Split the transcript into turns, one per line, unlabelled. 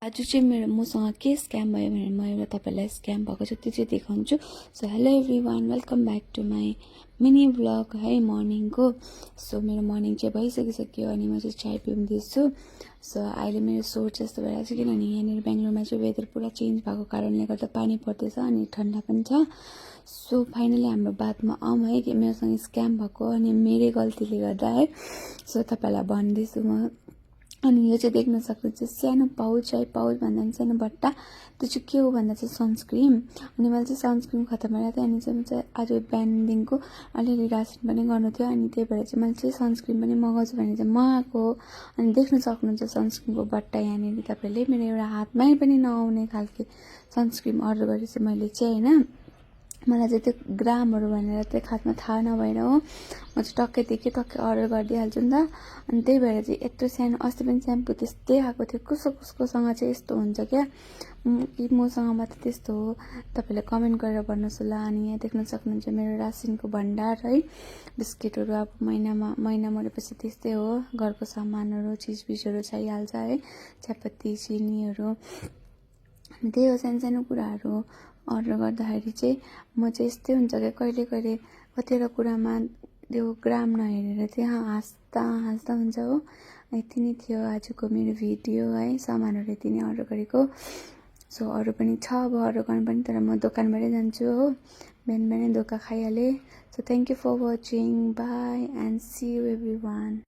आज चाहिँ मसँग के स्क्याम भयो भनेर म एउटा तपाईँलाई स्क्याम भएको छ त्यो चाहिँ देखाउँछु। So hello everyone, welcome back to my mini vlog है मर्निङको। सो मेरो मर्निङ चाहिँ भइसकिसक्यो अनि म चाहिँ चाय पिउँदैछु। सो अहिले मेरो सोर जस्तो भइरहेको छ किनभने यहाँनिर बेङ्गलोरमा चाहिँ वेदर पुरा चेन्ज भएको कारणले गर्दा पानी पर्दैछ अनि ठन्डा पनि छ। सो फाइनली हाम्रो बातमा आउँ है कि मेरोसँग स्क्याम भएको अनि मेरै गल्तीले गर्दा है। सो तपाईँलाई भन्दैछु म। अनि यो चाहिँ देख्न सक्नुहुन्छ सानो पाउच है, पाउच भन्दा पनि सानो बट्टा। त्यो चाहिँ के हो भन्दा चाहिँ सनस्क्रिम। अनि मैले चाहिँ सनस्क्रिम खत्तम भएर थियो अनि चाहिँ आज बिहानदेखिको अलिअलि रासन पनि गर्नु थियो अनि त्यही भएर चाहिँ मैले चाहिँ सनस्क्रिम पनि मगाउँछु भने चाहिँ मगाएको। अनि देख्न सक्नुहुन्छ सनस्क्रिमको बट्टा यहाँनिर तपाईँले मेरो एउटा हातमै पनि नआउने खालको सनस्क्रिम अर्डर गरेँ चाहिँ मैले चाहिँ होइन। मलाई चाहिँ त्यो ग्रामहरू भनेर त्यो खासमा थाहा नभएर हो म चाहिँ टक्कै अर्डर गरिदिइहाल्छु नि त। अनि त्यही भएर चाहिँ यत्रो सानो अस्ति पनि स्याम्पू त्यस्तै आएको थियो। कसकोसँग चाहिँ यस्तो हुन्छ क्या कि मसँग मात्र त्यस्तो हो, तपाईँले कमेन्ट गरेर भन्नुहोस् होला। अनि यहाँ देख्न सक्नुहुन्छ मेरो रासिनको भण्डार है, बिस्किटहरू अब महिना मरेपछि त्यस्तै हो, घरको सामानहरू चिजबिजहरू चाहिहाल्छ है, चियापत्ती चिनीहरू। अनि त्यही हो सानो कुराहरू अर्डर गर्दाखेरि चाहिँ म चाहिँ यस्तै हुन्छ क्या कहिले कतिवटा कुरामा त्यो ग्राम नहेरेर चाहिँ हाँस्दा हुन्छ हो। यति नै थियो आजको मेरो भिडियो है, सामानहरू यति नै अर्डर गरेको। सो अरू पनि छ अब अर्डर गर्नु पनि, तर म दोकानबाटै जान्छु हो, बिहान दोकान खाइहालेँ। So thank you for watching, bye and see you every one.